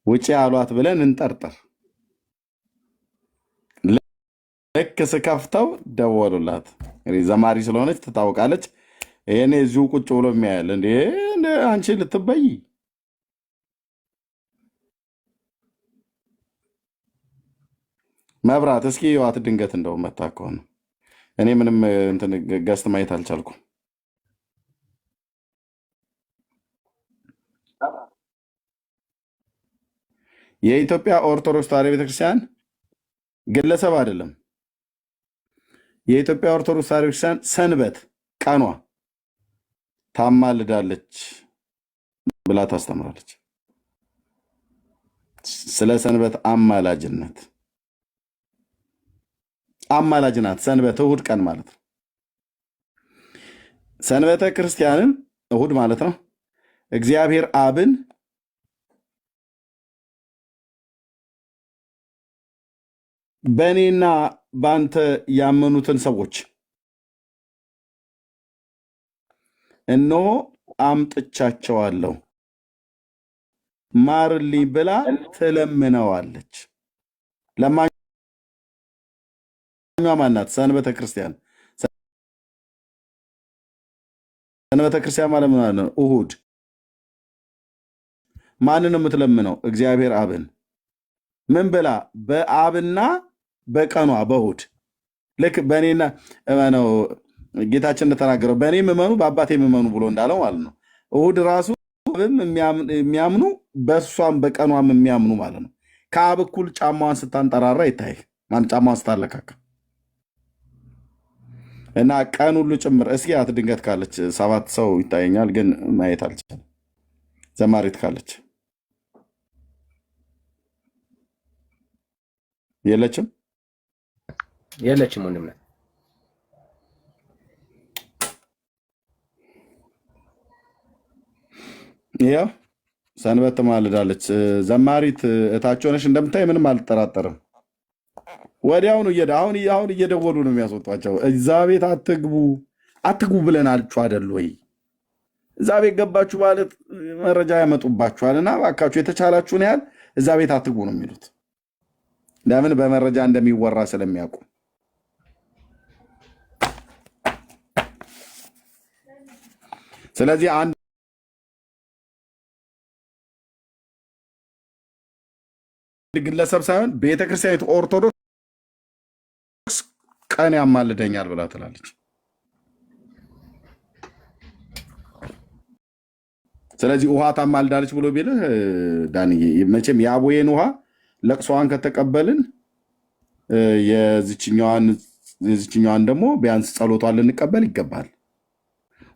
ውጪ አሏት ብለን እንጠርጥር። ልክ ስከፍተው ደወሉላት። እንግዲህ ዘማሪ ስለሆነች ትታወቃለች። ይሄኔ እዚሁ ቁጭ ብሎ የሚያያል እንዴ አንቺ ልትበይ መብራት እስኪ የዋት ድንገት እንደው መታ ከሆነ እኔ ምንም እንትን guest ማየት አልቻልኩም። የኢትዮጵያ ኦርቶዶክስ ተዋሕዶ ቤተክርስቲያን ግለሰብ አይደለም። የኢትዮጵያ ኦርቶዶክስ ተዋሕዶ ቤተክርስቲያን ሰንበት ቀኗ ታማልዳለች ብላ ታስተምራለች። ስለ ሰንበት አማላጅነት አማላጅ ናት። ሰንበት እሁድ ቀን ማለት ነው። ሰንበተ ክርስቲያንን እሁድ ማለት ነው። እግዚአብሔር አብን በእኔና በአንተ ያመኑትን ሰዎች እነሆ አምጥቻቸዋለሁ ማርልኝ ብላ ትለምነዋለች። ለማኟ ማናት? ሰንበተ ክርስቲያን። ሰንበተ ክርስቲያን ማለት ምን ማለት ነው? እሁድ። ማንን ነው የምትለምነው? እግዚአብሔር አብን። ምን ብላ? በአብና በቀኗ በእሁድ። ልክ በእኔና ነው ጌታችን እንደተናገረው በእኔ እመኑ በአባቴ እመኑ ብሎ እንዳለው ማለት ነው። እሁድ ራሱ አብም የሚያምኑ በእሷም በቀኗም የሚያምኑ ማለት ነው። ከአብ እኩል ጫማዋን ስታንጠራራ ይታይ ማን ጫማዋን ስታለካካ እና ቀን ሁሉ ጭምር። እስኪ አት ድንገት ካለች 7 ሰው ይታየኛል፣ ግን ማየት አልቻለም። ዘማሪት ካለች የለችም፣ የለችም። ወንድም ያው ሰንበት ትማልዳለች። ዘማሪት እታቸው ነሽ እንደምታይ ምንም አልጠራጠርም። ወዲያውኑ አሁን አሁን እየደወሉ ነው የሚያስወጧቸው። እዛ ቤት አትግቡ አትግቡ ብለናችሁ አይደል ወይ? እዛ ቤት ገባችሁ ማለት መረጃ ያመጡባችኋል። እና እባካችሁ የተቻላችሁን ያህል እዛ ቤት አትግቡ ነው የሚሉት። ለምን? በመረጃ እንደሚወራ ስለሚያውቁ። ስለዚህ አንድ ግለሰብ ሳይሆን ቤተክርስቲያኒቱ ኦርቶዶክስ ቀን ያማልደኛል ብላ ትላለች። ስለዚህ ውሃ ታማልዳለች ብሎ ቢልህ ዳንዬ፣ መቼም የአቦዬን ውሃ ለቅሶዋን ከተቀበልን የዚችኛዋን ደግሞ ቢያንስ ጸሎቷን ልንቀበል ይገባል።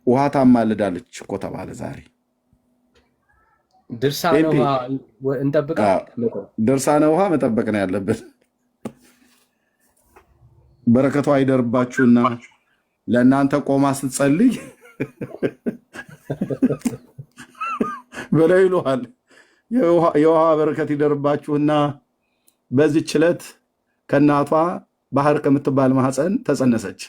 ውሃ ታማልዳለች እኮ ተባለ ዛሬ። ድርሳነ ውሃ እንጠብቃ። ድርሳነ ውሃ መጠበቅ ነው ያለብን። በረከቷ አይደርባችሁና ለእናንተ ቆማ ስትጸልይ በለው ይሉሃል። የውሃ በረከት ይደርባችሁና በዚህች ዕለት ከእናቷ ባህር ከምትባል ማህፀን ተጸነሰች።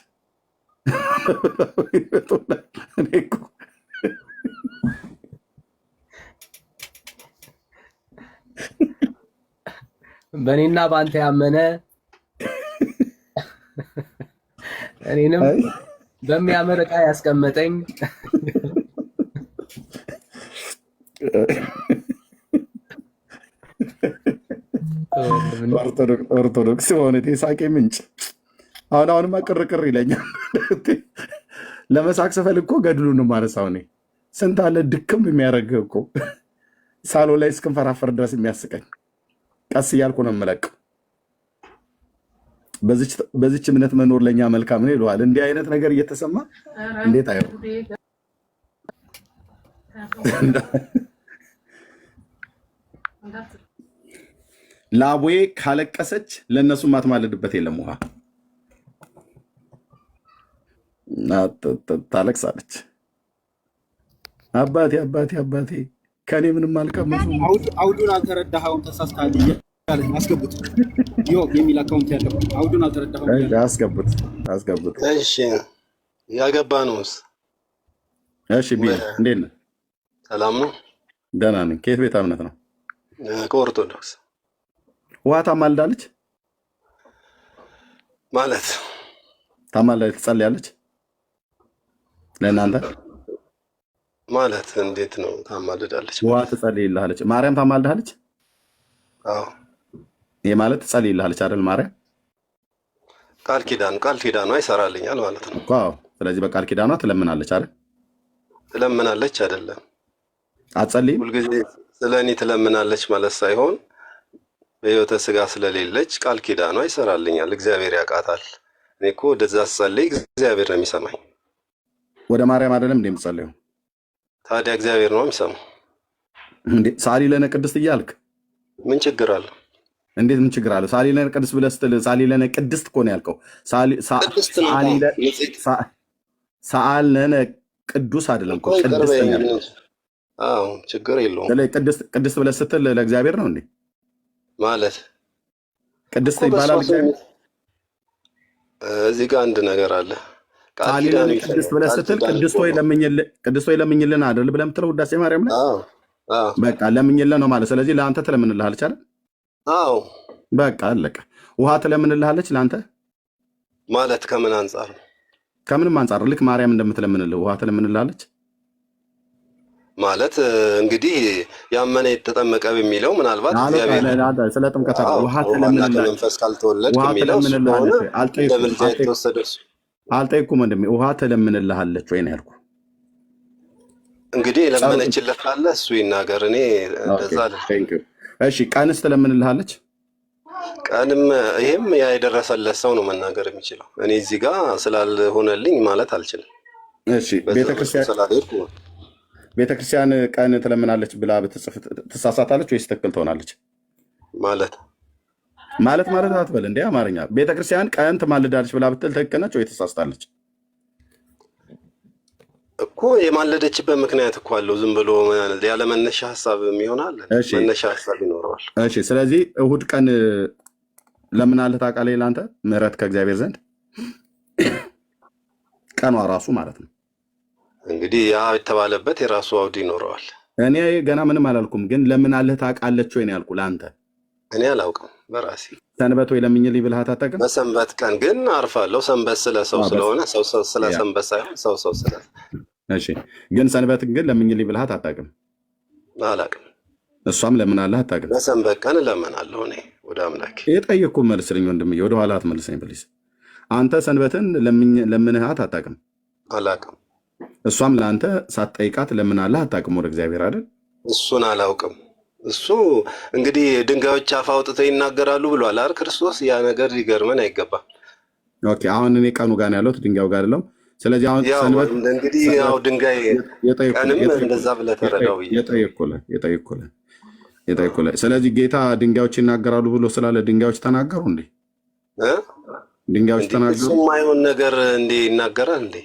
በእኔና በአንተ ያመነ እኔንም በሚያምር ዕቃ ያስቀመጠኝ ኦርቶዶክስ በእውነት የሳቄ ምንጭ። አሁን አሁንማ ቅርቅር ይለኛል። ለመሳቅ ስፈልግ እኮ ገድሉን ነው የማነሳው። እኔ ስንት አለ ድክም የሚያደርግ እኮ ሳሎን ላይ እስክንፈራፈር ድረስ የሚያስቀኝ ቀስ እያልኩ ነው የምለቀው። በዚች እምነት መኖር ለእኛ መልካም ነው ይለዋል። እንዲህ አይነት ነገር እየተሰማ እንዴት አይሆን? ላቦዬ ካለቀሰች ለእነሱ ማትማልድበት የለም። ውሃ ታለቅሳለች። አባቴ አባቴ አባቴ ከእኔ ምንም አልቀመሱም። አውዱን አልተረዳኸውም፣ ተሳስተሃል እያለ አስገቡት። ዮብ የሚል account ያለው አውዱን አልተረዳኸውም። አስገቡት፣ አስገቡት። እሺ ያገባ ነውስ እሺ ቢኒ እንዴት ነህ? ሰላም ነው። ደህና ነኝ። ከየት ቤተ እምነት ነው? ከኦርቶዶክስ። ውሃ ታማልዳለች? ማለት ታማልዳለች፣ ትጸልያለች ለእናንተ? ማለት እንዴት ነው ታማልዳለች? ውሃ ማለት ትጸልይልሃለች። ማርያም ታማልድሃለች? አዎ፣ ይህ ማለት ትጸልይልሃለች አይደል? ማርያም ቃል ኪዳኗ ይሰራልኛል ማለት ነው። እኮ አዎ። ስለዚህ በቃል ኪዳኗ ትለምናለች አይደል? ትለምናለች አይደለም፣ አትጸልይም? ሁልጊዜ ስለ እኔ ትለምናለች ማለት ሳይሆን በሕይወተ ሥጋ ስለሌለች ቃል ኪዳኗ ይሰራልኛል። እግዚአብሔር ያውቃታል። እኔ እኮ ወደዛ ስጸልይ እግዚአብሔር ነው የሚሰማኝ። ወደ ማርያም አይደለም እንዴ የምትጸልየው? ታዲያ እግዚአብሔር ነው የሚሰማው። እንዴ ሰአሊ ለነ ቅድስት እያልክ ምን ችግር አለው? እንዴት ምን ችግር አለው? ሰአሊ ለነ ቅድስት ብለህ ስትል ሰአሊ ለነ ቅድስት እኮ ነው ያልከው። ቅድስት ናታ ሰአሊ ንጽሕት ሰአል ለነ ቅዱስ አይደለም እኮ እኮ ይቅር ቅድስት ነው በይኝ። ያልከው። አዎ ችግር የለውም። ስለዚህ ቅድስት ቅድስት ብለህ ስትል ለእግዚአብሔር ነው እንዴ? ማለት ቅድስት እኮ በእሷ ይባላል ስም እግዚአብሔር? እዚህ ጋር አንድ ነገር አለ። ቃል ሰአሊ ኪዳኑ ለነ ይሰራል። ቅድስት ብለህ ቃል ስትል ኪዳን ቅድስት እኮ ሆይ ነው። ለምኝልን፣ ቅድስት ሆይ ለምኝልን አይደል ብለህ የምትለው ውዳሴ ማርያም ላይ? አዎ አዎ በቃ ለምኝልን ነው ማለት። ስለዚህ ለአንተ ትለምንልሃለች አይደል? አዎ። በቃ አለቀ። ውሃ ትለምንልሃለች ለአንተ? ማለት ከምን አንጻር ነው? ከምንም አንጻር ልክ ማርያም እንደምትለምንልህ ውሃ ትለምንልሃለች። ማለት እንግዲህ ያመነ የተጠመቀ በሚለው ምናልባት እግዚአብሔር ስለ ጥምቀት አይደለም። አዎ ውሃ ከውሃና ትለምንልሃለች። ከመንፈስ ካልተወለድክ ውሃ የሚለው እሱ ከሆነ ትለምንልሃለች። እንደ አልጠየኩም ምልጃ የተወሰደ እሱ አልጠየኩም ወንድሜ። ውሃ ትለምንልሃለች ወይ ነው ያልኩህ። እንግዲህ ጸሎት የለመነችለት ካለ እሱ ይናገር። እኔ okay፣ እንደዛ አለ። thank you። እሺ ቀንስ ትለምንልሃለች? ቀንም ይሄም ያ የደረሰለት ሰው ነው መናገር የሚችለው። እኔ እዚህ ጋር ስላልሆነልኝ ማለት አልችልም። እሺ በዛ መልኩ ቤተክርስቲያን ስላልሄድኩ ቤተክርስቲያን ቀን ትለምናለች ብላ ብትጽፍ ትሳሳታለች ወይስ ትክክል ትሆናለች? ማለት ማለት ማለት አትበል እንዴ አማርኛ። ቤተክርስቲያን ቀን ትማልዳለች ብላ ብትል ትክክል ነች ወይ ትሳስታለች? እኮ የማለደችበት ምክንያት እኮ አለው። ዝም ብሎ ያለ መነሻ ሀሳብ የሚሆን አለ። እሺ መነሻ ሀሳብ ይኖረዋል። እሺ። ስለዚህ እሁድ ቀን ለምናለህ ታውቃለህ? ለአንተ ምሕረት ከእግዚአብሔር ዘንድ ቀኗ ራሱ ማለት ነው። እንግዲህ ያ የተባለበት የራሱ አውድ ይኖረዋል። እኔ ገና ምንም አላልኩም፣ ግን ለምናለህ ታውቃለች ወይ ነው ያልኩህ። ለአንተ እኔ አላውቅም በራሴ። ሰንበት ወይ ለምኝልኝ ብለሃት አታውቅም? በሰንበት ቀን ግን አርፋለሁ። ሰንበት ስለ ሰው ስለሆነ ሰው ሰው ስለ ያ ሰንበት ሳይሆን ሰው ሰው ስለ እሺ። ግን ሰንበትን ግን ለምኝልኝ ብለሃት አታውቅም? አላውቅም። እሷም ለምናለህ አታውቅም? በሰንበት ቀን እለምናለሁ እኔ ወደ አምላኬ። የጠየቅኩህ መልስልኝ ወንድምዬ፣ ወደኋላ አትመልሰኝ please። አንተ ሰንበትን ለምንሃት አታውቅም? አላውቅም። እሷም ለአንተ ሳትጠይቃት ለምናለህ አታውቅም ወደ እግዚአብሔር አይደል? እሱን አላውቅም። እሱ እንግዲህ ድንጋዮች አፍ አውጥተው ይናገራሉ ብሏል አይደል ክርስቶስ። ያ ነገር ሊገርመን አይገባም። okay፣ አሁን እኔ ቀኑ ጋር ነው ያለሁት፣ ድንጋዩ ጋር አይደለም። ስለዚህ አሁን ያው ሰንበት እንግዲህ ያው ሰንበት ድንጋይ ቀንም እንደዛ ብለህ ተረዳው ብዬ የጠየኩልህ የጠየኩልህ የጠየኩልህ። ስለዚህ ጌታ ድንጋዮች ይናገራሉ ብሎ ስላለ ድንጋዮች ተናገሩ እንዴ? እ? ድንጋዮች እንዴ እሱ ተናገሩ? የማይሆን ነገር እንዴ ይናገራል እንዴ?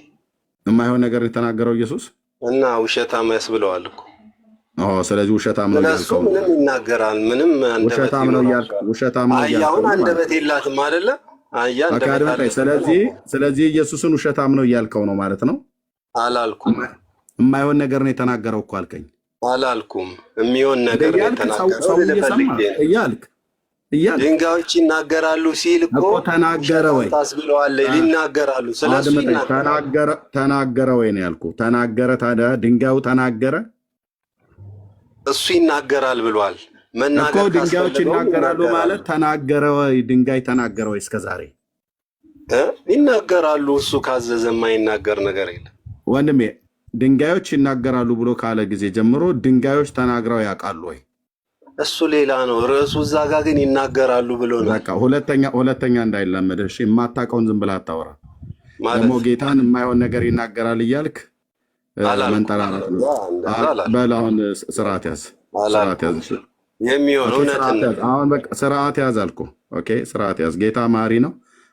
የማይሆን ነገር የተናገረው ኢየሱስ? እና ውሸታም ያስብለዋል እኮ። ኦ፣ ስለዚህ ውሸታም ነው ስለ እሱ እያልከው ነው። ምንም ይናገራል፣ ምንም አንደበት ውሸታም ነው እያልክ ይኖራቸዋል። ውሸታም ነው አህያ እያልከው አሁን ነው ማለት አንደበት ነው። የላትም አይደለ? አህያ okay፣ አንደበት አድምጠኝ። አላት ብለን ስለዚህ ኢየሱስን ውሸታም ነው እያልከው ነው ማለት ነው። አላልኩም፣ የማይሆን ነገር ነው የተናገረው እኮ አልከኝ። አላልኩም። የሚሆን እንደ ነገር ነው እያልክ ሰው የተናገረው ሰው ልልህ እየሰማ ፈልጌ ነው። እያልክ እያልክ ድንጋዮች ይናገራሉ ሲል እኮ እኮ ተናገረ ውሸታም ወይ? ታስብለዋለህ። ይናገራሉ፣ ስለ እሱ አድምጠኝ። ይናገራሉ። ተናገረ ተናገረ ወይ ነው ያልኩህ። ተናገረ። ታዲያ ድንጋዩ ተናገረ እሱ ይናገራል ብሏል። እኮ። መናገር ድንጋዮች ካስፈለገውም ይናገራሉ ይናገራሉ ማለት ተናገረ ወይ? ድንጋይ ተናገረ ወይ? እስከዛሬ እ? ይናገራሉ። እሱ ካዘዘ የማይናገር ነገር የለም። ወንድሜ ድንጋዮች ይናገራሉ ብሎ ካለ ጊዜ ጀምሮ ድንጋዮች ተናግረው ያውቃሉ ወይ? እሱ ሌላ ነው ርዕሱ። እዛ ጋ ግን ይናገራሉ ብሎ ነው በቃ ሁለተኛ ሁለተኛ እንዳይላመድህ እሺ። የማታውቀውን ዝም ብለህ አታወራ። ደግሞ ማለት ጌታን የማይሆን ነገር ይናገራል እያልክ አላልኩም። መንጠራራት ነው። እንደዛ እንደዛ አላልኩም በል አሁን ስርዓት ያዝ፣ ስርዓት አላልኩም። ያዝ። እሺ የሚሆን okay፣ እውነትን ስርዓት ነው። ያዝ። አሁን በቃ ስርዓት ያዝ አልኩህ። okay፣ ስርዓት ያዝ። ጌታ መሐሪ ነው።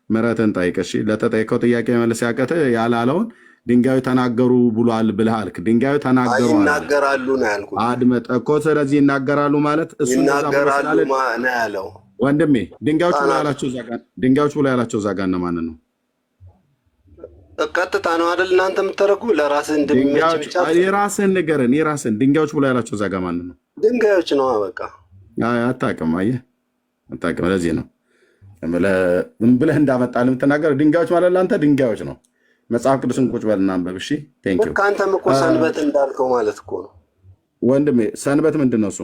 ምሕረትን ጠይቅ። እሺ፣ ለተጠየቀው ጥያቄ መመለስ ያቀተ ያላለውን ድንጋዩ ተናገሩ ብሏል ብለህ አልክ። ድንጋዩ አይ ተናገሩ አላለ። ይናገራሉ ነው ያልኩት። አድመጥ እኮ። ስለዚህ ይናገራሉ ማለት እሱ እንደዛ ብሎ ይናገራሉ ስላለ ነው ያለው። ወንድሜ ድንጋዮች ብሎ ህጻናት ያላቸው እዛ ጋር ድንጋዮች ብሎ ያላቸው እዛ ጋር እነማንን ነው? ቀጥታ ነው አይደል? እናንተ የምተረጉም ለራስህ እንደሚመች ድንጋዮች ብቻ የራስህን ንገረን። የራስህን ድንጋዮች ብሎ ያላቸው እዛ ጋ ማንን ነው? ድንጋዮች ነው በቃ። አይ፣ አታውቅም። አየህ፣ አታውቅም። ለዚህ ነው ዝም ብለህ እንዳመጣልህ የምትናገረው። ድንጋዮች ማለት ለአንተ ድንጋዮች ነው። መጽሐፍ ቅዱስን ቁጭ በልና አንብብ። እሺ፣ thank you ልክ አንተም እኮ ሰንበት እንዳልከው ማለት እኮ ነው። ወንድሜ። ሰንበት ምንድን ነው እሱ?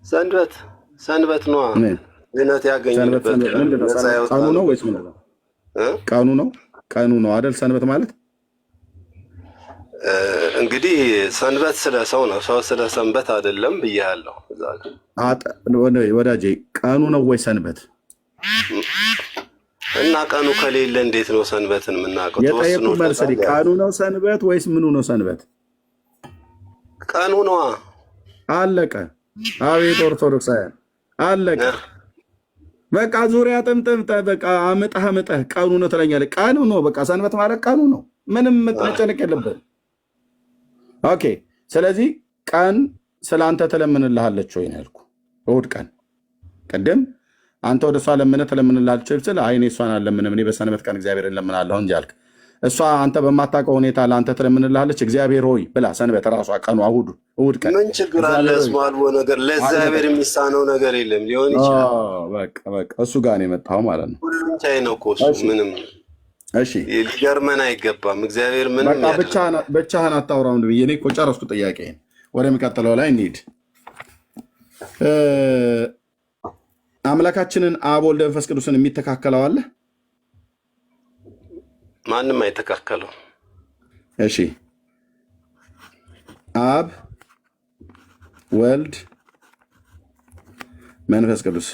ሰንበት ሰንበት ነዋ። ምን? ድነት ሰንበት ያገኝንበት ሰንበት ቀን ምንድን ነው? ነፃ ሰንበት ቀኑ ነው ያወጣንበት ወይስ ምንድን ነው? እ? ቀኑ ነው፣ ቀኑ ነው አይደል? ሰንበት ማለት እንግዲህ ሰንበት ስለ ሰው ነው፣ ሰው ስለ ሰንበት አይደለም ብያለሁ። እዛ ጋር ወዳጄ ቀኑ ነው ወይ ሰንበት? እና ቀኑ ከሌለ እንዴት ነው ሰንበትን የምናውቀው? የጠየቁ መልስ ተወስኖለታል። ያ ቀኑ ነው ሰንበት ወይስ ምኑ ነው ሰንበት? ቀኑ ነዋ። አለቀ። አቤት ኦርቶዶክሳውያን አለቀ። በቃ ዙሪያ ጥምጥም በቃ አምጠህ አምጠህ ቀኑ ነው ትለኛለህ። ቀኑ ነው በቃ ሰንበት ማለት ቀኑ ነው። ምንም መጨነቅ የለብህም። Okay። ስለዚህ ቀን ስለ አንተ ትለምንልሃለች ወይ ነው ያልኩህ። እሑድ ቀን ቅድም አንተ ወደ እሷ ለምነህ ትለምንልሃለች ወይ ስል አይ እኔ እሷን አልለምንም እኔ በሰንበት ቀን እግዚአብሔር እለምናለሁ እንጂ አልክ። እሷ አንተ በማታውቀው ሁኔታ ለአንተ ትለምንልሃለች እግዚአብሔር ሆይ ብላ ሰንበት ራሷ ቀኑ እሑድ ቀን ምን ችግር አለ? እግዚአብሔር ሆይ እስመ አልቦ ነገር ለእግዚአብሔር አለቀ። የሚሳነው ነገር የለም። ሊሆን ይችላል። በቃ በቃ እሱ ጋር ነው የመጣኸው ማለት ነው። ሁሉም ቻይ ነው እኮ እሱ። እሺ ምንም እሺ ሊገርመን አይገባም። እግዚአብሔር ምንም በቃ ያደርግ ብቻህን አታውራው ብዬ እኔ እኮ ጨረስኩ ጥያቄን። ወደሚቀጥለው ላይ እንሂድ። እ፣ አምላካችንን አብ ወልድ መንፈስ ቅዱስን የሚተካከለው አለ? ማንም አይተካከለው። እሺ አብ ወልድ መንፈስ ቅዱስ።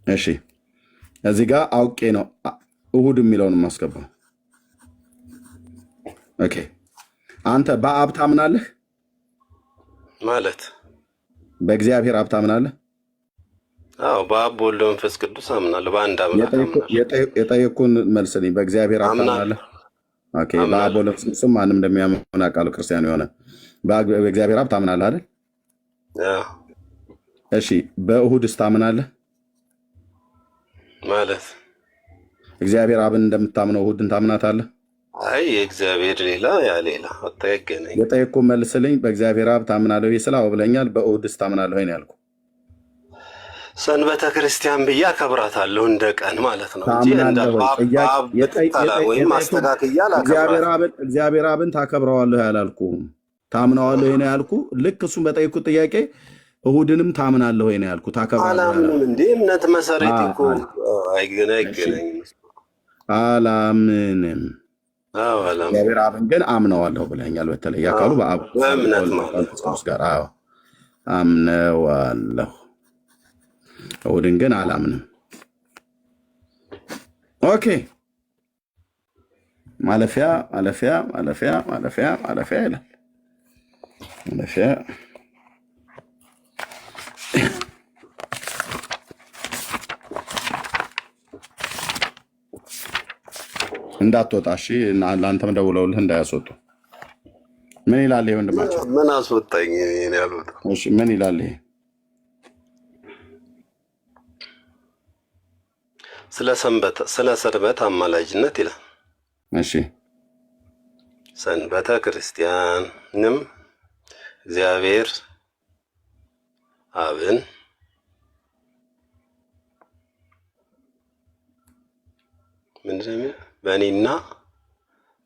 እሺ እዚህ ጋር አውቄ ነው እሁድ የሚለውን የማስገባው። Okay አንተ በአብ ታምናለህ? ማለት በእግዚአብሔር አብ ታምናለህ? አዎ፣ በአብ በወልድ በመንፈስ ቅዱስ አምናለሁ። በአንድ አምላክ አምናለሁ። የጠየኩህን መልስልኝ። በእግዚአብሔር አብ አምናለሁ ታምናለህ? Okay በአብ አምናለሁ። ወልድ መንፈስ ቅዱስም ማንም እንደሚያምን አውቃለሁ። ክርስቲያኑ የሆነ በእግዚአብሔር አብ ታምናለህ አይደል? አዎ፣ እሺ በእሁድስ ታምናለህ? ማለት እግዚአብሔር አብን እንደምታምነው እሁድን ታምናታለህ? አይ የእግዚአብሔር ሌላ ያ ሌላ አታይገናኝ። የጠየቅኩህን መልስልኝ። በእግዚአብሔር አብ ታምናለህ ወይ ስል አዎ ብለኛል። በእሁድስ ታምናለህ ወይ ነው ያልኩህ። ሰንበተ ክርስቲያን ብዬ አከብራታለሁ እንደ ቀን ማለት ነው እንጂ እንደ ታምናለህ ወይ? በአብ ጥያቄ በአብ ብትጠላ ወይም አስተካክያ አላከብራትም። እግዚአብሔር አብን ታከብረዋለህ ያላልኩህም ታምነዋለህ ወይ ነው ያልኩህ። ልክ እሱን በጠየቅኩህ ጥያቄ እሁድንም ታምናለህ ወይ ነው ያልኩህ። ታከብራለህ አላምንም ያላልኩህ። እንዴ እምነት መሰረቴ እኮ እሺ አይገናኝም። አላምንም። አዎ አላምንም። እግዚአብሔር አብን ግን አምነዋለሁ ብለኛል። በተለይ አዎ አካሉ በአብ በእምነት በወልድ ማለት በመንፈስ ነው። ቅዱስ ጋር አዎ አምነዋለሁ። እሁድን ግን አላምንም። Okay ማለፊያ ማለፊያ ማለፊያ ማለፊያ ማለፊያ ይላል። ማለፊያ እንዳትወጣ እሺ። እና ለአንተም ደውለውልህ እንዳያስወጡ። ምን ይላል ይሄ ወንድማቸው? ምን አስወጣኝ? እኔ ያልወጣው እሺ ምን ይላል ይሄ? ስለ ሰንበት አማላጅነት ይላል። እሺ ሰንበተ ክርስቲያንም እግዚአብሔር አብን ምንድን ነው የሚለው? በእኔና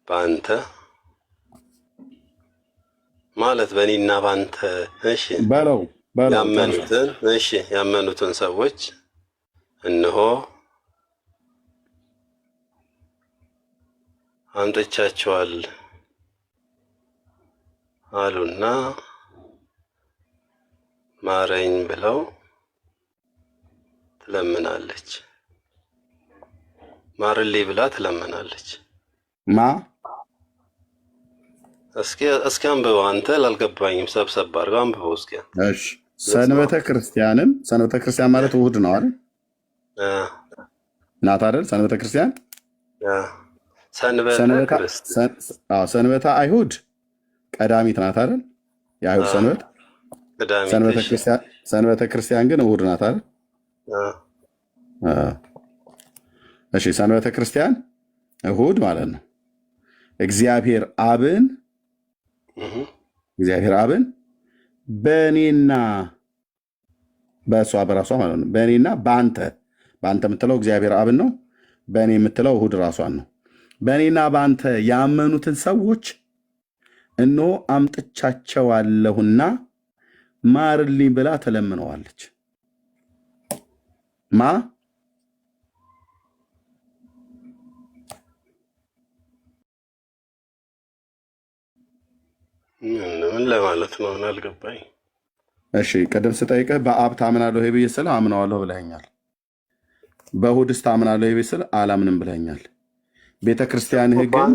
በአንተ ማለት በእኔና በአንተ እሺ በለው በለው ጨርሰው። ያመኑትን እሺ ያመኑትን ሰዎች እነሆ አምጥቻቸዋል አሉና ማረኝ ብለው ትለምናለች። ማርልኝ ብላ ትለምናለች። ማ እስኪ እስኪ አንብበው አንተ ላልገባኝም ሰብሰብ አድርገው አንብበው እስኪ እሺ ልስማው። ሰንበተ ክርስቲያንም ሰንበተ ክርስቲያን ማለት እሁድ ነው አይደል? አ፣ ናት አይደል? ሰንበተ ክርስቲያን አ፣ ሰንበተ ሰንበተ ክርስቲያን አዎ፣ ሰንበተ አይሁድ ቀዳሚት ናት አይደል? የአይሁድ አ፣ ሰንበት ቀዳሚት ሰንበተ እሺ ክርስቲያን ሰንበተ ክርስቲያን ግን እሁድ ናት አይደል? እሺ ሰንበተ ክርስቲያን እሁድ ማለት ነው። እግዚአብሔር አብን እግዚአብሔር አብን በእኔና በእሷ በራሷ ማለት ነው። በእኔና በአንተ፣ በአንተ የምትለው እግዚአብሔር አብን ነው። በእኔ የምትለው እሁድ ራሷን ነው። በእኔና በአንተ ያመኑትን ሰዎች እነሆ አምጥቻቸዋለሁና ማርልኝ ብላ ተለምነዋለች። ማ ምን ለማለት ነው? ምን አልገባኝ። እሺ ቅድም ስጠይቅህ በአብ ታምናለሁ ወይ ብዬ ስል አምነዋለሁ ብለኸኛል። በእሁድስ ታምናለሁ ወይ ብዬ ስል አላምንም ብለኸኛል። ቤተ ክርስቲያንህ ግን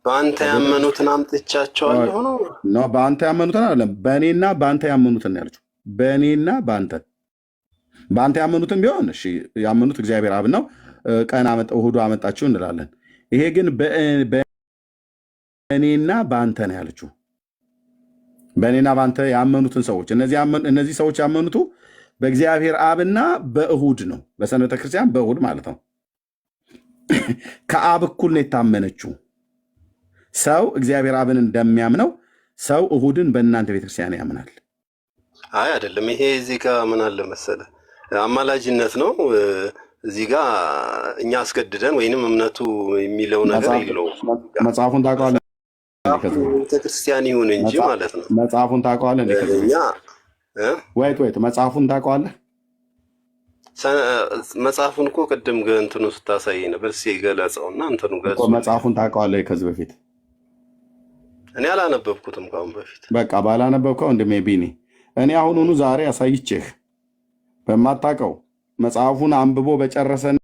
በአንተ ያመኑትን አምጥቻቸዋለሁ ነው። No፣ በአንተ ያመኑትን አይደለም፣ በእኔና በአንተ ያመኑትን ነው ያለችው። በእኔና በአንተ፣ በአንተ ያመኑትን ቢሆን እሺ ያመኑት እግዚአብሔር አብ ነው፣ ቀን እሁዱ አመጣችው እንላለን። ይሄ ግን በእኔና በአንተ ነው ያለችው። በእኔና በአንተ ያመኑትን ሰዎች፣ እነዚህ ሰዎች ያመኑቱ በእግዚአብሔር አብና በእሁድ ነው። በሰንበተ ክርስቲያን በእሁድ ማለት ነው። ከአብ እኩል ነው የታመነችው። ሰው እግዚአብሔር አብን እንደሚያምነው ሰው እሁድን በእናንተ ቤተክርስቲያን ያምናል። አይ አይደለም። ይሄ እዚህ ጋር ምን አለ መሰለህ አማላጅነት ነው። እዚህ ጋር እኛ አስገድደን ወይንም እምነቱ የሚለው ነገር የለውም። መጽሐፉን ታውቀዋለህ? ቤተክርስቲያን ይሁን እንጂ ማለት ነው። መጽሐፉን ታውቀዋለህ እንዴ? ከዚህ እኛ wait wait፣ መጽሐፉን ታውቀዋለህ? መጽሐፉን እኮ ቅድም እንትኑ ስታሳይ ነበር። እስኪ ገለጸውና እንትኑ እኮ ገጹ መጽሐፉን ታውቀዋለህ ከዚህ በፊት? እኔ አላነበብኩትም ከአሁን በፊት። በቃ ባላነበብከው ወንድሜ ቢኒ፣ እኔ አሁኑኑ ዛሬ አሳይቼህ በማታውቀው መጽሐፉን አንብቦ በጨረሰና